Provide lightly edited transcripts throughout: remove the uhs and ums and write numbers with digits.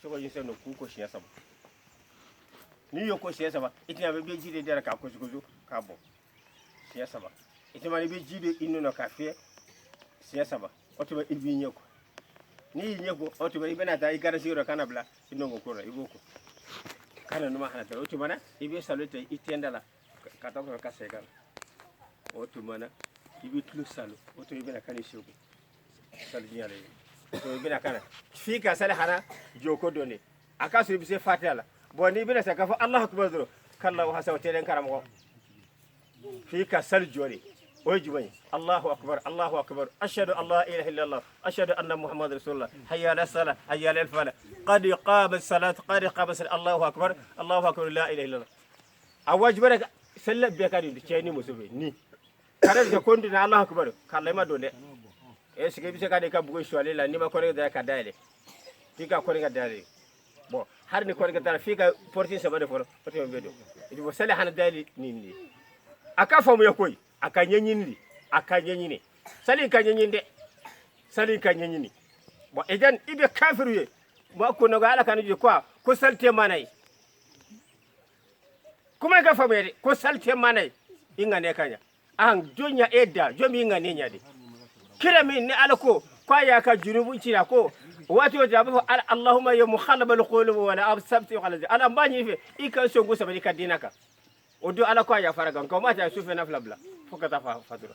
Cogo in sen don k'u ko siɲɛ 3. N'i y'o ko siɲɛ 3, i tɛna bɛ ji de dara k'a gosi k'a bɔ siɲɛ 3. I tɛna i bɛ ji de i nɔ k'a fiyɛ siɲɛ 3. O tuma i b'i ɲɛ ko. N'i y'i ɲɛ ko, o tuma i bɛna taa i garisi yɔrɔ kana bila i nɔngɔn ko la, i b'o ko. Kana numa hana tara. O tuma na i bɛ salo ta i tenda la ka taa ka segin ka na. O tuma na i bɛ tulo salo, o tuma i bɛna ka n'i seko salo diɲɛ la yen. O tuma i bɛna ka na f'i ka sali hana joko dɔn de. A ka sɔrɔ i bɛ se fatiha la. Bon n'i bɛna sa k'a fɔ Alahu akibaru dɔrɔn, kala wa hasa o tɛ dɛ n karamɔgɔ. F'i ka sali jɔ de. O ye jumɛn ye? Allahu akbar, Allahu akbar, ashhadu an la ilaha illallah, ashhadu anna muhammad rasulullah, hayya ala salah, hayya ala falah, qad qama salat, qad qama salat, Allahu akbar, Allahu akbar, la ilaha illallah. A wajibara sali bɛɛ ka di cɛ ni muso bɛ ni kana se ko ndina Allahu akbar kala ma don dɛ. Est ce que i bɛ se ka n'i ka bugu suwale la n'i ma kɔrɔ da ka dayɛlɛ, f'i ka kɔrɔ ka dayɛlɛ. Bon hali ni kɔrɔ ka dayɛlɛ, f'i ka porte 3 de fɔlɔ, o tuma bɛ don. I bɛ sali hana dayɛlɛ nin de. A ka faamuya koyi, a ka ɲɛɲini de, a ka ɲɛɲini. Sali ka ɲɛɲini dɛ, sali ka ɲɛɲini. Bon idan i bɛ kafiru ye ma ko nɔgɔ Ala ka ni jɔ quoi ko sali tɛ mana ye. Kuma i ka faamuya dɛ, ko sali tɛ mana ye. I ŋaniya ka ɲa. An jɔn ya e da, jɔn b'i ŋaniya ɲa de. Kira min ni Ala ko k'a y'a ka junubu ci a ko waati o a b'a fɔ ala Allahumma ya mukhallabal qulub wala absabti wala Ala n b'a ɲini fɛ i ka sɔn ko sabali ka diinɛ kan. O don Ala ko a yafara kan, nka o ma taa sufɛ nafila bila fo ka taa fa fatura.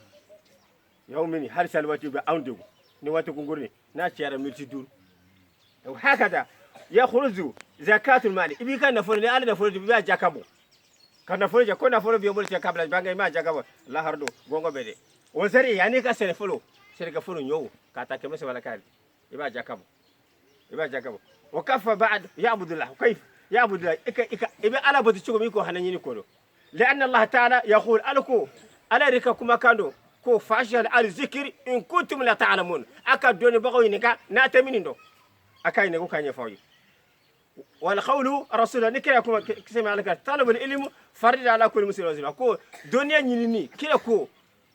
Yaw mini hali sali waati bɛ anw degun ni waati kunkurunin n'a cayara miniti 5. Hakada yakhruju zakatul mali, i b'i ka nafolo ni Ala nafolo di i b'a jaka bɔ. Ka nafolo jɛ ko nafolo b'i bolo cɛ ka bila bange i m'a jaka bɔ lahara don gɔngɔ bɛ dɛ. O sari yanni ka sɛnɛ fɔlɔ sɛnɛkɛ fɔlɔ ɲɔw ka taa 300 la kari i b'a jaka bɔ, i b'a jaka bɔ. O ka fa ba'd ya'budullah kayf ya'budullah ika ika i bɛ Ala bato cogo min ko hana ɲini ko don. لأن الله تعالى يقول ألكو على ريكا كما كانوا كو فاشل على الذكر إن كنتم لا تعلمون. أكا دوني بغو ينكا ناتمين دو أكا ينكو كان يفوي. والقول رسول نكرا كما كسمع لك طلب العلم فرض على كل مسلم وزير. كو دنيا نيني كلا كو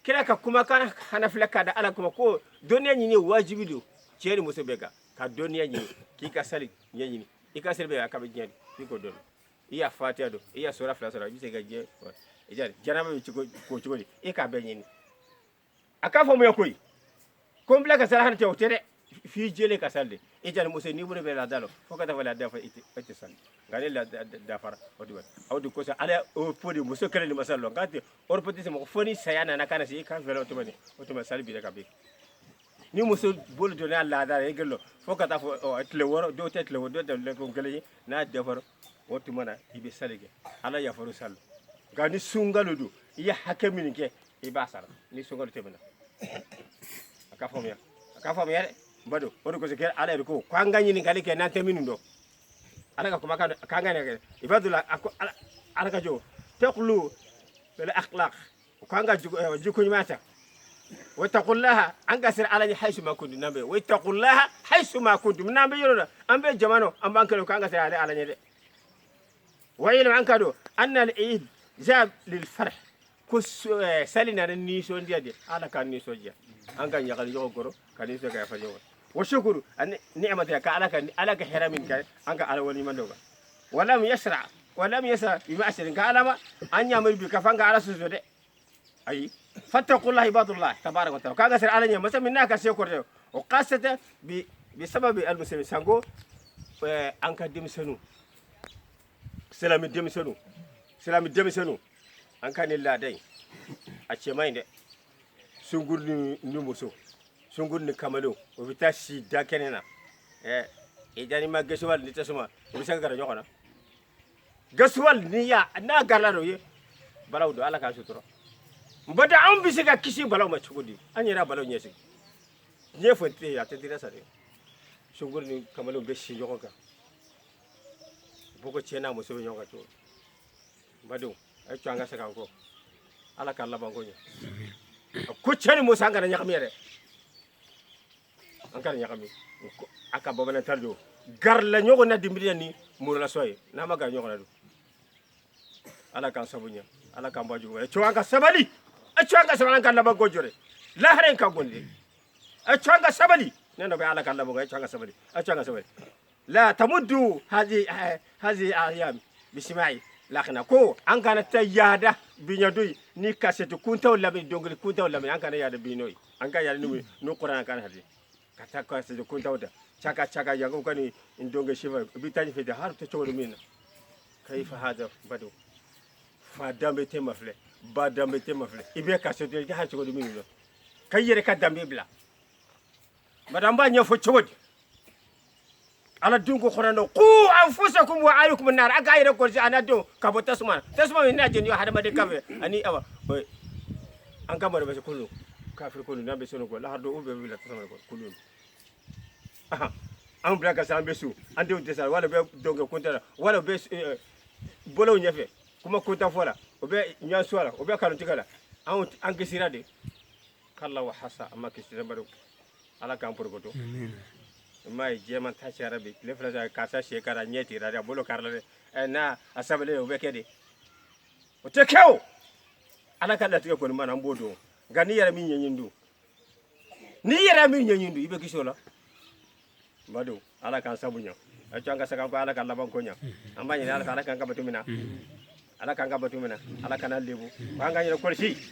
كلا كما كان حنفلا كذا على كما كو دنيا نيني واجب دو تيري مسبeka ka duniya ɲini k'i ka sali ɲɛɲini i ka sali bɛ a ka bɛ diɲɛ de i k'o dɔn i y'a fatiya don i y'a sura 2 sɔrɔ i bɛ se ka diɲɛ i jari janaba bɛ cogo ko cogo di i k'a bɛɛ ɲini. A k'a faamuya koyi ko n bila ka sali hali tɛ o tɛ dɛ f'i jɛlen ka sali de. I jari muso n'i bolo bɛ laada la fo ka taa fɔ laada fɔ i tɛ sali nka ne laada dafara o de aw de kosɔn Ala o fo de muso kɛlen de ma sali lɔ nka tɛ ɔrɔpɔtisi mɔgɔ fo ni saya nana ka na se i kan fɛrɛ o tuma ni o tuma sali bi ka bin. Ni muso bolo donna laada la i gelo fo ka taa fɔ tile 6 dɔw tɛ tile 6 dɔw tɛ tile 1 ye n'a dafara o tuma na i bɛ sali kɛ Ala yafaru sali. Nka ni sunkalo don i ye hakɛ min kɛ i b'a sara ni sunkalo tɛmɛna. A ka faamuya, a ka faamuya dɛ n ba don. O de kosɔn kɛ Ala yɛrɛ ko k'an ka ɲininkali kɛ n'an tɛ minnu dɔn. Ala ka kumakan k'an ka ɲininkali kɛ ibadula a ko Ala ka jɔ taqulu bil akhlaq k'an ka jiko ɲuman ta. Wattaqullaha an ka sira Ala ɲɛ haysu ma kuntum n'an bɛ wattaqullaha haysu ma kuntum n'an bɛ yɔrɔ la an bɛ jamana an b'an kɛlɛ k'an ka sira ale Ala ɲɛ dɛ. Wa ilm an ka don anna al-eid jaa lil farh ko sali nana nisɔndiya de Ala ka nisɔndiya an ka ɲagali ɲɔgɔn kɔrɔ ka nisɔn ka yafa ɲɔgɔn wa shukuru ani ni'mata ka Ala ka hɛrɛ min kɛ an ka Ala waleɲuman dɔn kan. Walam yasra walam yasra bi ma'asirin ka Ala ma an ɲamari bi ka fan ka Ala sɔsɔ dɛ. Ayi fattaqullaha ibadullah tabaraka wa ta'ala kaga sir Ala ɲɛ masa min n'a ka se kɔrɔ o qasata bi bi sababi almuslimin sango an ka denmisɛnninw silami denmisɛnninw silami denmisɛnninw an ka nin laada in a cɛ man ɲi dɛ. Sunkuru ni muso sunkuru ni kamalenw o bɛ taa si da kɛnɛ na i jani ma gɛsɛwali ni tasuma o bɛ se ka gɛrɛ ɲɔgɔn na. Gɛsɛwali ni ya n'a garila dɔ ye balaw don Ala k'a sutura. N bada anw bɛ se ka kisi balaw ma cogo di? An yɛrɛ balaw ɲɛsigi diɲɛ fɔ tɛ yen a tɛ dira sa dɛ. Sunkuru ni kamalenw bɛ si ɲɔgɔn kan boko cɛ n'a muso bɛ ɲɔgɔn kan cogo di? N badenw a ye to an ka segin an kɔ Ala k'a laban ko ɲɛ. Ko cɛ ni muso an kana ɲagami yɛrɛ, an kana ɲagami. A ka bamanan ta don garila ɲɔgɔn na dimiriya ni morolasɔ ye n'a ma gari ɲɔgɔn na don. Ala k'an sabu ɲɛ, Ala k'an bɔ jugu. A an ka sabali, a an ka sabali, an ka laban ko jɔ dɛ. Lahara in ka bon dɛ. A an ka sabali ne nɔ bɛ Ala ka laban ko. A an ka sabali, a an ka sabali. La tamuddu hazi hazi ayam bisimai lakana ko an kana ta yada biɲadoi ni kaseti kuntaw lamini, dongili kuntaw lamini. An kana yada binoyi, an ka yada ni no Qur'an kana hadi ka ta kaseti kuntaw da chaka chaka yango kani ndonge shiva bitaji fete har to cogo min na. Kaifa hada bado fa dambe te mafle ba dambe te mafle i bɛ kaseti i har cogo min na ka i yɛrɛ ka danbe bila. Madame b'a ɲɛfɔ cogo di? Ala dun ko xorando qu anfusakum wa ahlikum nar, aga yɛrɛ kɔlɔsi a n'a denw ka bɔ tasuma na. Tasuma min n'a jeni hadamaden kan fɛ ani awa an ka mara bɛ kulu kafir kulu n'a bɛ sɔn ko lahar do u bɛ bila tasuma ko kulu an bila ka sa, an bɛ su, an denw tɛ sa, wala bɛ dɔnkɛ kunta la, wala bɛ bolow ɲɛfɛ kuma kunta fɔ la, o bɛ ɲɔgɔn la, o bɛ kanutigɛ la. Anw an kisira de kala wa hasa an ma kisira baro. Ala k'an porokoto. Ma ye jɛman ta cayara bi tile 2 sa, karisa sɛ kara ɲɛ tigɛra dɛ, a bolo kari la dɛ. Ɛ n'a a sabalen o bɛ kɛ de, o tɛ kɛ o. Ala ka latigɛ kɔni mana, an b'o dɔn. Nka n'i yɛrɛ min ɲɛɲini dun, n'i yɛrɛ min ɲɛɲini dun, i bɛ kisi o la. N badenw, Ala k'an sabu ɲɛ a to an ka sagan ko, Ala ka laban ko ɲɛ. An b'a ɲini Ala fɛ, Ala k'an ka bato minɛ, Ala k'an ka bato minɛ, Ala kana lebu an ka yɛrɛ kɔlɔsi.